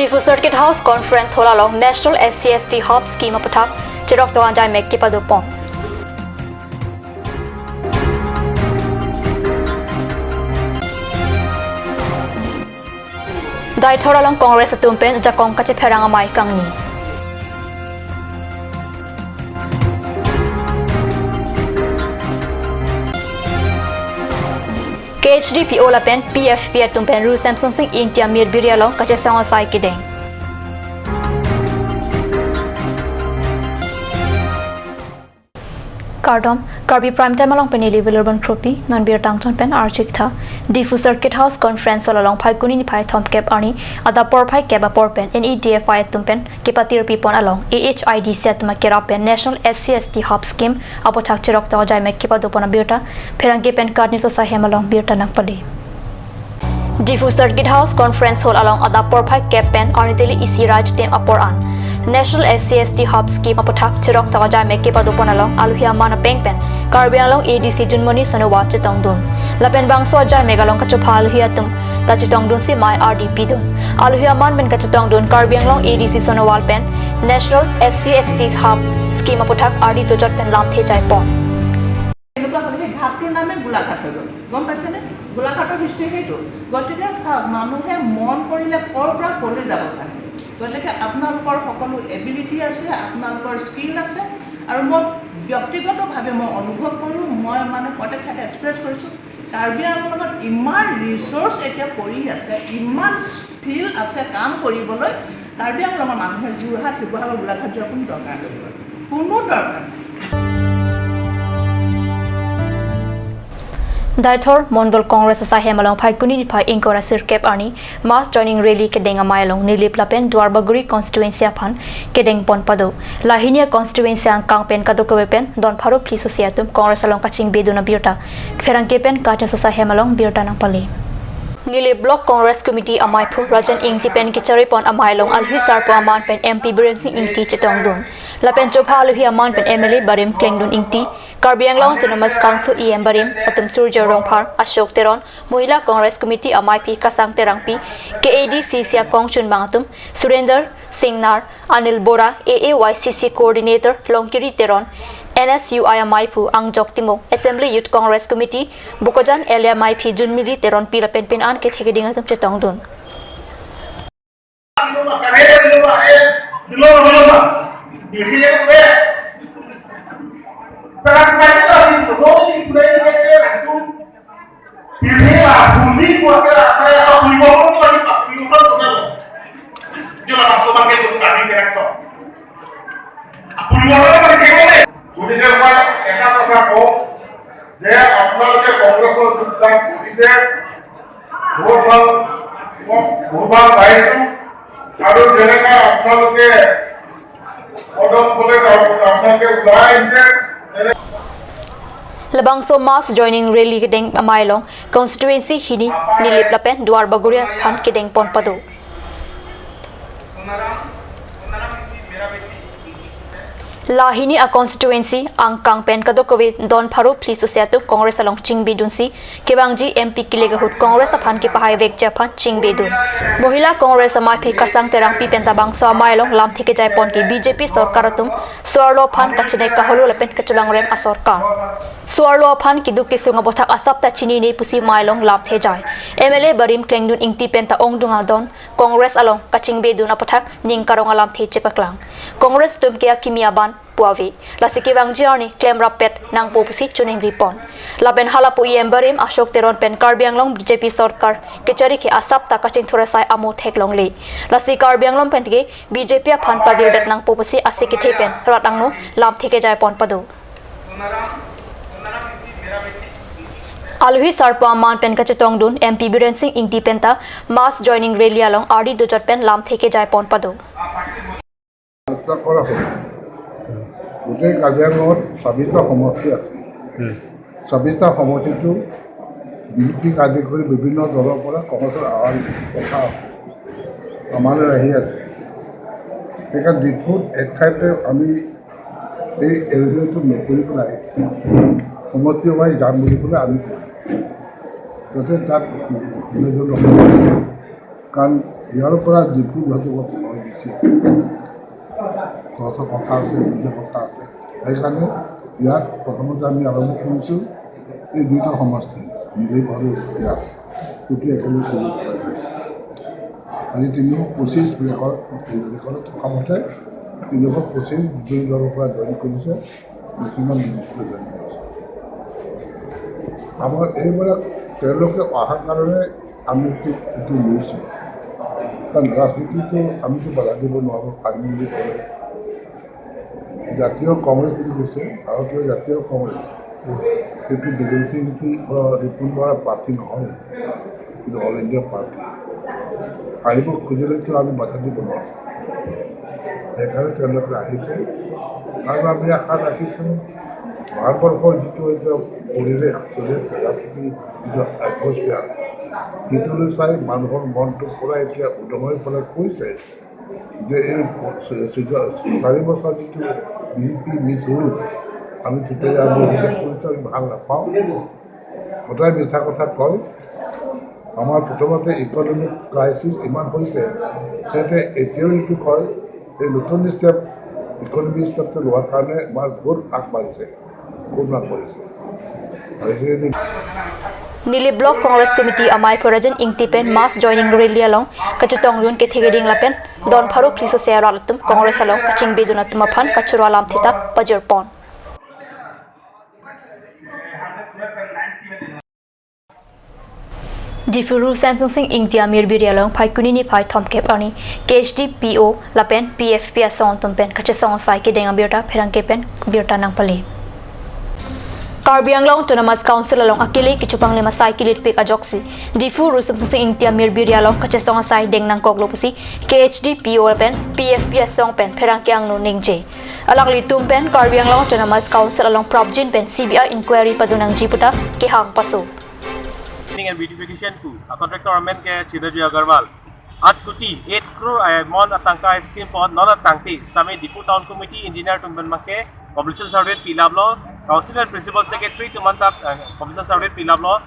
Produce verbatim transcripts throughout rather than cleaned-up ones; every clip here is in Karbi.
Diphu Circuit House Conference Hall along National S C S T Hub Scheme aputhak cherok tong ajaimek kepadopon. Deithor along Congress atum pen jakong kachepherang amei kangni. K H D P O lapen P F P atum pen Ru Semsonsing Ingti amirbiri along kachesong asai kedeng. Kardom, Karbi Prime Time along pen neli Wilurban Kropi, non birta angchon pen archik tha. Diphu Circuit House Conference Hall along Phaikuni niphai thomkep arni, adap porphai kep apor pen N E D F I atum pen kepatirpipon along A H I D C atum akerap pen National S C S T Hub Scheme aputhak cherok tong ajaimek kepadopon abirta, pherangke pen Katniss Asai hem along birta nangpale. Diphu Circuit House Conference Hall along adap porphai kep pen arni teli isi ra jitem apor an National S C S T Hub Scheme aputhak cherok tong ajaimek kepadopon along alohi aman apeng pen Karbi Anglong A D C Junmoni Sonowal chetongdun. Lapen bangso ajaimek along kachopha alohi atum ta chetongdunsi mei ardi pidun. Alohi aman pen kachetongdun Karbi Anglong A D C Sonowal pen National S C S T Hub Scheme aputhak ardi dojot pen lamthe jaipon. এনেকুৱা হ'লে সেই ঘাটটোৰ নামে গোলাঘাট হৈ গ'ল। গম পাইছেনে? গোলাঘাটৰ হিষ্ট্ৰী সেইটো। গতিকে চাওক, মানুহে মন কৰিলে ক'ৰ পৰা ক'লৈ যাব পাৰে। গতিকে আপোনালোকৰ সকলো এবিলিটি আছে, আপোনালোকৰ স্কিল আছে। আৰু মই ব্যক্তিগতভাৱে মই অনুভৱ কৰোঁ, মই মানে প্ৰত্যেক ঠাইতে এক্সপ্ৰেছ কৰিছোঁ, কাৰ্বি আংলঙত ইমান ৰিচ'ৰ্চ এতিয়া পৰি আছে, ইমান ফিল্ড আছে কাম কৰিবলৈ। কাৰ্বি আংলঙৰ মানুহে যোৰহাট, শিৱসাগৰ, গোলাঘাট যোৱাৰ কোনো দৰকাৰ নাই, কোনো দৰকাৰ নাই। Deithor Mondol Congress asai hem along Phaikuni niphai ingkoi ra sirkep arni mass joining rally kedeng amei along Nilip lapen Duarbagori constituency aphan kedengpon pado. Lahini a constituency angkang pen kadokave pen don pharo phli sosi atum Congress along kachingbedun abirta pherangke pen Katniss Asai hem along birta nangpale. Nilip Block Congress Committee ameiphu Rajen Ingti pen kecharipon amei along alohi sarpo aman pen M P Biren Singh Ingti chetongdun. Lapen chopha alohi aman pen M L A barim Klengdun Ingti, Karbi Anglong Autonomous Council E M barim atum Surjya Rongphar, Ashok Teron, Mohila Congress Committee ameiphi Kasang Terangpi, K A D C C akong chunbang atum Surender Singnar, Anil Bora, A A Y C C Coordinator Longkiri Teron, N S U I ameiphu Angjok Timung, Assembly Youth Congress Committee Bokajan Area ameiphi Junmili Teronpi lapen pin an kethe keding atum chetongdun. গতিকে মই এটা কথা কওঁ যে আপোনালোকে কংগ্ৰেছৰ যোগদান কৰিছে, বহুত ভাল, মই বহুত ভাল পাইছোঁ। আৰু যেনেকা আপোনালোকে পদক বোলে আপোনালোকে ওলাই আহিছে, তেনে Labangso mass joining rally kedeng amei along constituency hini Nilip lapen Duarbagori aphan kedengpon pado. Lahini a constituency angkang pen kadokave don pharo phli sosi atum Congress along chingbedunsi kevangji M P kilik ahut Congress aphan kepahai vekji aphan chingbedun. Mohila Congress ameiphi Kasang Terangpi penta bangso amei along lamthe kejaipon ke B J P sorkar atum so-arlo aphan kachenek kaholo lapen kachelangrem asorkar. So-arlo aphan keduk kesung aputhak asap ta chinine pusi amei along lamthe jai. M L A barim Klengdun Ingti penta ongdung adon Congress along kachingbedun aputhak ning karong alamthe chepaklang. Congress atum ke akimi aban pu ave. Lasi kevangji arni klemrappet nangpo pusi chiningripon. Lapen halapu E M barim Ashok Teron pen Karbi Anglong B J P sorkar kechari ke asap ta kachingthur asai amo theklongle. Lasi Karbi Anglong pen ke B J P aphan pavirdet nangpo pusi ase kethe pen rat angno lamthe kejaipon pado. Alohi sarpo aman pen kachetongdun M P Biren Singh Ingti penta mass joining rally along ardi dojot pen lamthe kejaipon pado. আলোচনা কৰা হ'ল। গোটেই কাৰ্বি আংলঙত ছাব্বিছটা সমষ্টি আছে। ছাব্বিছটা সমষ্টিটো বিজেপিক আদি কৰি বিভিন্ন দলৰ পৰা কংগ্ৰেছৰ আহ্বান কথা আছে, আমালৈ আহি আছে। সেইকাৰণে ডিফুত এক ঠাইতে আমি এই এৰেঞ্জমেণ্টটো নকৰি পেলাই সমষ্টি ৱাইজ যাম বুলি পেলাই আমি যাতে তাত সন্দেহজনক, কাৰণ ইয়াৰ পৰা ডিফু যোৱাটো অলপ সময় বেছি আছে। খৰচৰ কথা আছে, নিজৰ কথা আছে। সেইকাৰণে ইয়াত প্ৰথমতে আমি আৰম্ভ কৰিছোঁ এই দুইটা সমষ্টি, নিলিপ আৰু ইয়াত, এইটো একেলগে কৰিব পৰা যায়। আজি তিনিশ পঁচিছ ৰেকৰ্ড, ৰেকৰ্ডত থকা মতে তিনিশ পঁচিছ জুন দলৰ পৰা জইন কৰিছে, মেক্সিমাম জইন কৰিছে। আমাৰ এইবিলাক তেওঁলোকে অহাৰ কাৰণে আমি এইটো, এইটো লৈছোঁ। কাৰণ ৰাজনীতিটো আমিতো বাধা দিব নোৱাৰোঁ, আইন বুলি ক'লে। জাতীয় কংগ্ৰেছ বুলি কৈছে, ভাৰতীয় জাতীয় কংগ্ৰেছ। এইটো বিজেপি নেকি বা ৰিপুণ বৰা পাৰ্টি নহয়, কিন্তু অল ইণ্ডিয়া পাৰ্টি। আহিব খুজিলেতো আমি বাধা দিব নোৱাৰোঁ। সেইকাৰণে তেওঁলোকে আহিছে আৰু আমি আশা ৰাখিছোঁ ভাৰতবৰ্ষৰ যিটো এতিয়া পৰিৱেশ চলি আছে, ৰাজনীতি যিটো এটমছফিয়াৰ, সেইটো লৈ চাই মানুহৰ মনটো পূৰা এতিয়া উদং হৈ পেলাই কৈছে যে এই প-, চৈধ্য, চাৰি বছৰ যিটো বিজেপি মিছ ৰুল, আমি তেতিয়া আমি সেইটো কৰিছোঁ, আমি ভাল নাপাওঁ। সদায় মিছা কথা কয়। আমাৰ প্ৰথমতে ইকনমিক ক্ৰাইচিছ ইমান হৈছে, সিহঁতে এতিয়াও এইটো কয়, এই নতুন ষ্টেপ, ইকনমিক ষ্টেপটো লোৱাৰ কাৰণে আমাৰ বহুত আগবাঢ়িছে, বহুত আগবাঢ়িছে। আৰু সেইখিনি Nilip Block Congress Committee amei Purajan Ingti pen mass joining rally along kachetongdun kethek ring lapen don pharo phli sose arat atum Congress along kachingbidun atum aphan kachoro alam theta pajirpon. Diphu Ru Semsonsing Ingti amir biri along Phaikuni niphai thomkep arni K H D P O lapen P F P asong atum pen kachesong asai kedeng abirta pherangke pen birta nangpale. Karbi Anglong Autonomous Council along akele kechopanglim asai kilitpik ajoksi Diphu Ru Semsonsing Ingti amir biri along kachesong asai deng nangkoklo pusi K H D P O lapen P F P asong pen pherangke angno ningje. Alanglitum pen Karbi Anglong Autonomous Council along prapjin pen C B I inquiry padun nangji puta kehang paso. Cleaning and beautification pu a contractor amen ke Chiranjeev Agarwal. Aat kuti, eight crore amount atangka scheme pu non atangte, sitame Diphu Town Committee engineer atum pen make completion survey pilaplo, council and principal secretary atum anta, eh, completion survey pilaplo,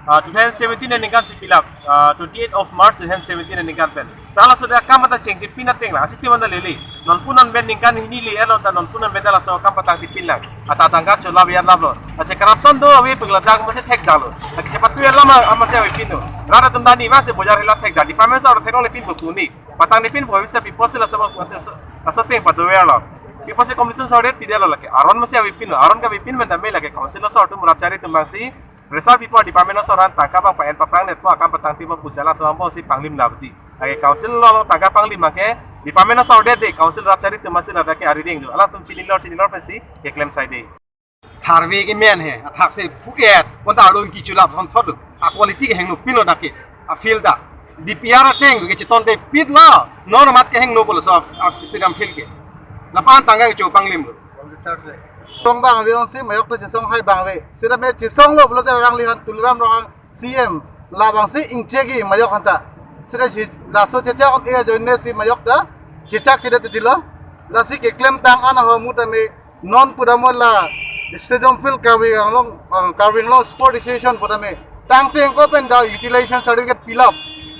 ah, two thousand seventeen aningkan si pilap, ah, twenty-eight of March two thousand seventeen aningkan pen. Ta laso de akam anta chengchepin ateng la, asi ti manda lele. Nonpu nonben ningkan hini le elo ta nonpu nonben ta laso akam patangtipin lang. Ata tangka chola biar laplo. Asi corruption do ave pagladak masi thekdalo. Aki chepatu alam amasi avepinlo. Rat atum dani masi bojar hila thekda. Department sa thekdalo pin bo kuni. Patangtipin bo bisa pipo si laso aso, aso ateng patu verlo. Pipo si commission sa ret pidelo lake. Aron masi avepinlo. Aron kavepin menta me lake council asor atum rat chari atum bangsi pressure pipo department asor aphan tangka bang pa-en paphrang netpo akam patangtippo pusi latum ampo si panglim nabdi. Lake council lo tangka panglim make department asor det de council rat chari atum masi ladak ke arideng do. Alatum chinilo chinilo pensi keklem sai de. Tharve ke men he, athak se phuket, konta arlo ki chulap thon thot. A quality kehingno pinlo dak ke, a field ta. D P R ateng kecheton de pitlo, non amat kehingno pulo so a, a stadium field ke. Lapen tangka kechopanglimlo. Song bang ave ongsi mayok ta chesong hai bang ave. Sira me chesonglo pulote alangliphan Tuliram Ronghang C M labangsi ingchegi mayok anta. Sira si laso chechak on e ajoine si mayok ta chechak chede titilo. Lasi keklem tang an ahormu tame non pudamon la Stadium Field Karbi Anglong, ah, Karbi Anglong Sport Association pudame tangte ingko pen da utilization certificate pilap.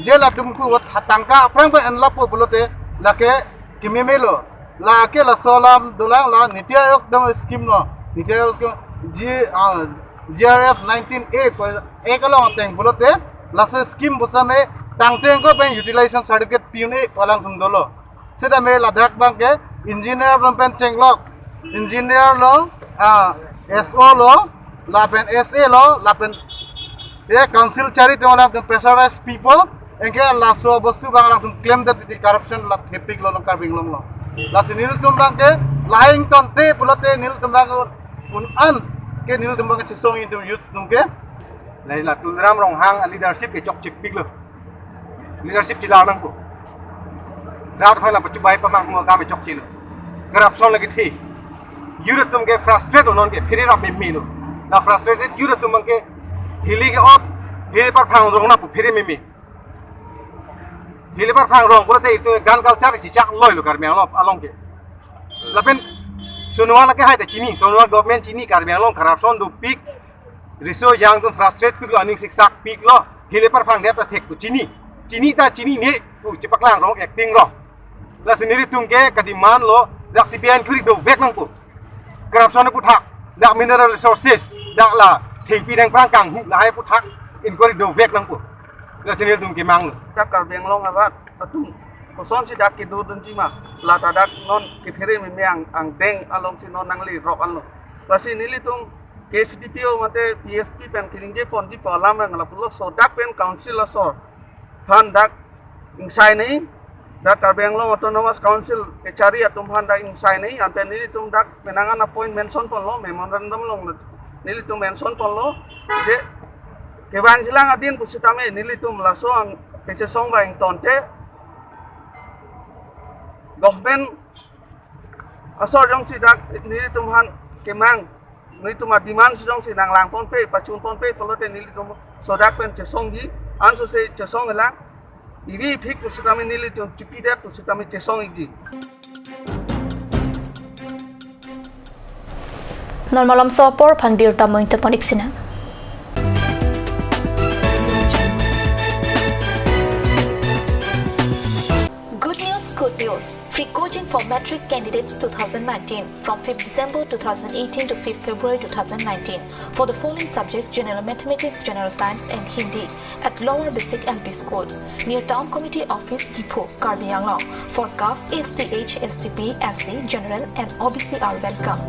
Je latum ku wat tangka aphrang pen enlap po pulote lake kimemelo. Lake laso alam dolang la Niti Aayog dam scheme lo. Niti Aayog scheme G, ah, G R F nineteen A ko ek along ateng pulote laso scheme pusitame tangte ingko pen utilization certificate pi un-e pu alangtum dolo. Sitame ladak bang ke engineer lo pen chenglok, engineer lo, ah, S O lo, lapen S A lo, lapen ye council chari atum alangtum pressurized people, anke laso bostu bang alangtum claim that the corruption la thepiklo lo Karbi Anglong lo. Lasi nelitum bang ke lahai ingtonte pulote nelitum bang un-an ke nelitum bang ke chesong itum youth atum ke. Lahai la Tuliram Ronghang a leadership ke chokchepiklo. Leadership chelar nangpo. Rat aphan la pachubai pamang hua kami chokchelo. Corruption lagi thi. Youth atum ke frustrate lo non ke phere rap memelo. La frustrated youth atum bang ke hili ke ot, hili parphang rong na pu phere meme. Hili parphang rong pulote itum gun culture si chak loilo Karbi Anglong along ke. Lapen Sonowal lake hai ta chini, Sonowal government chini Karbi Anglong corruption dopik. Riso jang atum frustrate piklo, aning siksak piklo, hili parphang det ta thek pu chini. Chini ta chinine, Pu chepaklang rong acting rong. Lasi nelitum ke ka-demand lo, dak C B I inquiry dovek nangpo. Corruption aputhak, dak mineral resources, dak la thengpi dengphrang kanghu lahai aputhak inquiry dovek nangpo. Lasi nelitum kemang lo. Dak Karbi Anglong arat atum kosonsi dak kedodunji ma, la ta dak non kephere meme ang, angdeng alongsi non nanglerok anlo. Lasi nelitum K S D P O mate P F P pen keningje ponji pu alam ang lapulo, so dak pen council asor aphan dak ingsai nangji, dak Karbi Anglong Autonomous Council kachari atum aphan dak ingsai nangji, ante nelitum dak penang an a-point mention ponlo, memorandum along nelitum mention ponlo, je kevangjilang adin pusitame nelitum laso ang kachesong ba ingtonte government asor jongsi dak nelitum aphan kemang, nelitum a-demand si jongsi nanglang ponpe, pachun ponpe pulote nelitum so dak pen chesongji, ansose chesonglang, ivi iphik pusitame nelitum chipidet pusitame chesong-ikji. Non malomso apor aphan birta mo ingtepon-ik sinang. Good news, good news. Free coaching for matric candidates two thousand nineteen from fifth December two thousand eighteen to fifth February two thousand nineteen for the following subject: General Mathematics, General Science and Hindi at Lower Basic L P School, near Town Committee Office, Diphu, Karbi Anglong. For caste, S T, H S T, B S C, General and O B C are welcome.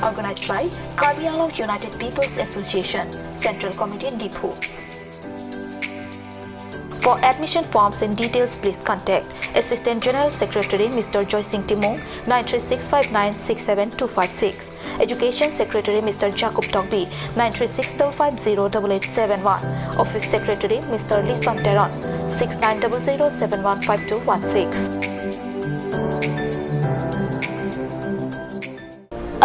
Organized by Karbi Anglong United People's Association, Central Committee, Diphu. For admission forms and details, please contact Assistant General Secretary Mister Joy Singh Timung, nine three six five nine six seven two five six. Education Secretary Mister Jacob Tokbi, nine three six double five zero double eight seven one. Office Secretary Mister Lison Teron, six nine double zero seven one five two one six.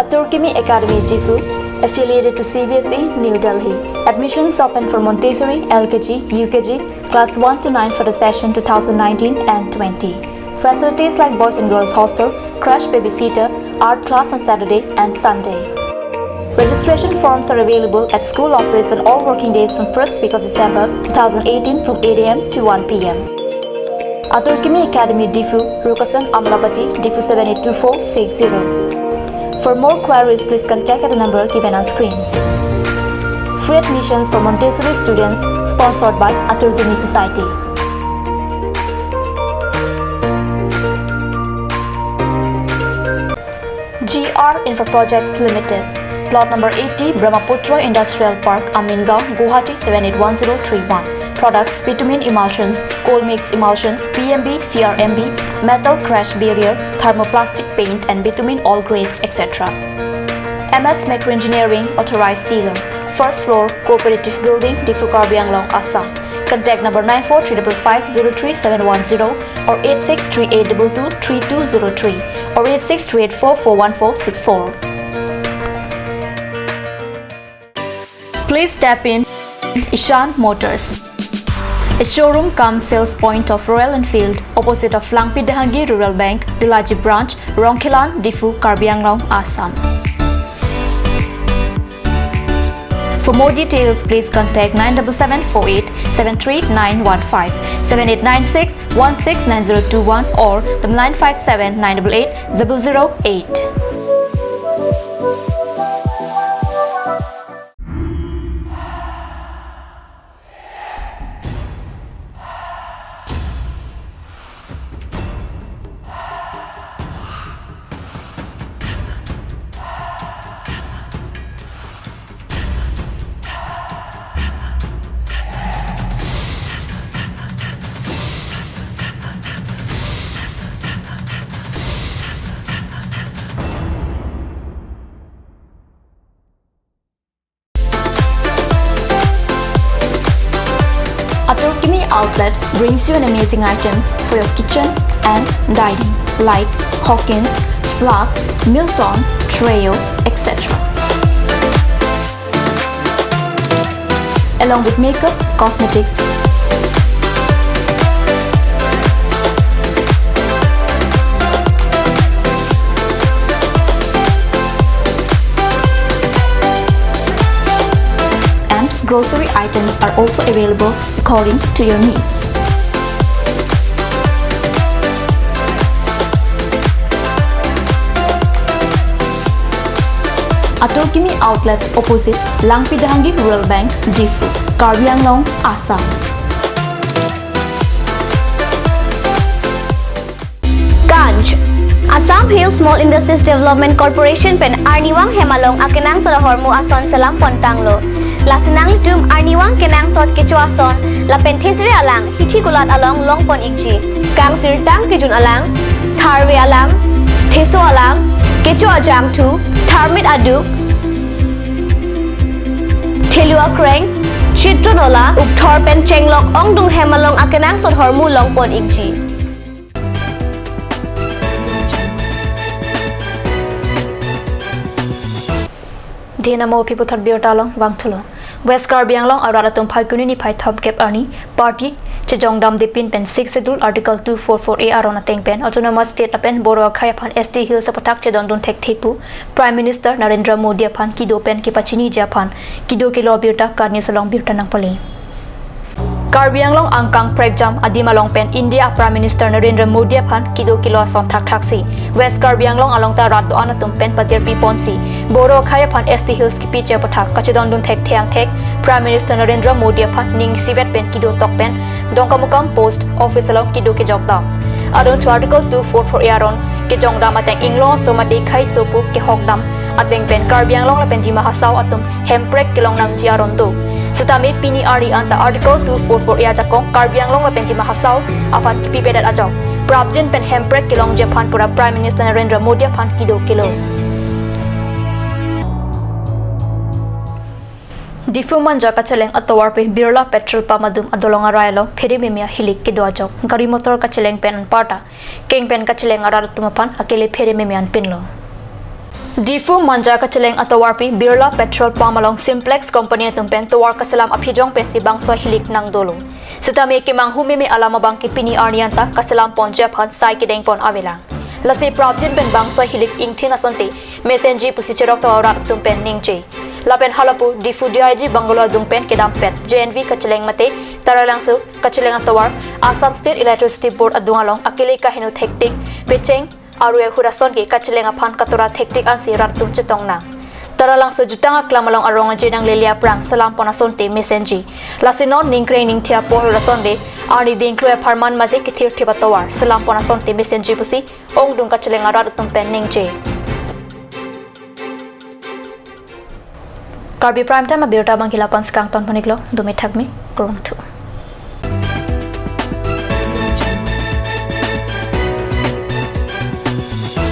Atur Kimi Academy, Diphu, affiliated to C B S E, New Delhi. Admissions open for Montessori, L K G, U K G, class one to nine for the session two thousand nineteen and twenty. Facilities like boys and girls hostel, crash babysitter, art class on Saturday and Sunday. Registration forms are available at school office on all working days from first week of December two thousand eighteen from eight A M to one P M. Atur Kimi Academy, Diphu, Rukasan Amlapati, Diphu seven eight two four six zero. For more queries, please contact at the number given on screen. Free admissions for Montessori students, sponsored by Atur Kimi Society. G R Infra Projects Limited, Plot number eighty, Brahmaputra Industrial Park, Amingaon, Guwahati seven eight one zero three one. Products: bitumen emulsions, cold mix emulsions, P M B, C R M B, metal crash barrier, thermoplastic paint and bitumen all grades, et cetera. M S Micro Engineering, authorized dealer, first floor, Cooperative Building, Diphu, Karbi Anglong, Assam. Contact number nine four three double five zero three seven one zero or eight six three eight double two three two zero three or eight six three eight four four one four six four. Please step in Ishan Motors, a showroom cum sales point of Royal Enfield, opposite of Langpi Dehangi Rural Bank, Delaji Branch, Rongkhelan, Diphu, Karbi Anglong, Assam. For more details, please contact nine double seven four eight seven three nine one five, seven eight nine six one six nine zero two one or the nine five seven nine double eight double zero eight. Atur Kimi Outlet brings you an amazing items for your kitchen and dining, like Hawkins, flasks, Milton, Treo, et cetera. Along with makeup, cosmetics, and grocery items are also available according to your needs. Atur Kimi Outlet, opposite Langpi Dehangi Rural Bank, Diphu, Karbi Anglong, Assam. Ganj. Assam Hill Small Industries Development Corporation pen arnivang hem along akenangsot ahormu ason selam pontanglo. Lasi nanglitum arnivang kenangsot kecho ason lapen thesere alang hithi kulat along longpon ikji. Kangsirtang kejun alang, tharve alang, theso alang, kecho ajangthu, tharmit aduk, thelu akreng, chitro nola, ukthor pen chenglok ongdung hem along akenangsot ahormu longpon ikji. Dina mo pi puthot birta along vangthulo. West Karbi Anglong arat atum Phaikuni niphai thomkep arni party chejongdamde pin pen Sixth Schedule Article two four four A aron ateng pen Autonomous State lapen Boro akhei aphan S T Hills aputhak chedondun thekthe pu Prime Minister Narendra Modi aphan kedo pen kepachiniji aphan kedo kelo abirta Karni Salong birta nangpale. Karbi Anglong angkang prekjam adim along pen India Prime Minister Narendra Modi aphan kedo kelo ason thakthaksi West Karbi Anglong along ta rat do-an atum pen patirpi ponsi Boro akhei aphan S T Hills kipi che aputhak kachedondun thekthe angthek Prime Minister Narendra Modi aphan ning isivet pen kedo tok pen Dongkamukam Post Office along kedo kejokdam. Adon chu Article two four four A aron kejongdam ateng inglong aso mate khei sopu kehokdam ateng pen Karbi Anglong lapen Dima Hasao atum hemprek kelong nangji aron do. Setame pini arni anta Article two four four A ajakong Karbi Anglong lapen Dima Hasao aphan kipipedet ajok prapjin pen hemprek kelongji aphan pura Prime Minister Narendra Modi aphan kedo kelo. Diphu Manja kacheleng atovarpi Birla Petrol Pump adung adolong arai along phere meme ahilik kedo ajok gari motor kacheleng pen anparta keng pen kacheleng arat atum aphan akele phere meme anpinlo. Diphu Manja kacheleng atovarpi Birla Petrol Pump along Simplex Company atum pen tovar kaselam aphijong pensi bangso ahilik nangdolo. Setame kemanghu meme alam abang ke pini arni anta kaselam ponji aphan sai kedeng pon avelang. Lasi prapjin pen bangso ahilik ingthin asonte mesenji pusi cherok tovar atum pen ningje. Lapen halapu Diphu D I G bungalow adung pen kedampet J N V kacheleng mate Taralangso kacheleng atovar Assam State Electricity Board adung along akele kaheno thektik pecheng aru ahut ason ke kacheleng aphan katora thektik ansi rat atum chetong nang. Taralangso jutang aklam along arong aje nanglele aphrang selam pon asonte mesenji. Lasi non ningkreng ningthi apor ahut asonte arni dingklo apharman mate kethirthip atovar selam pon asonte mesenji pusi ongdung kacheleng arat atum pen ningje. Karbi Prime Time abirta abang ke la-an si kangton pon iklo, dome thakme, kurvangthu.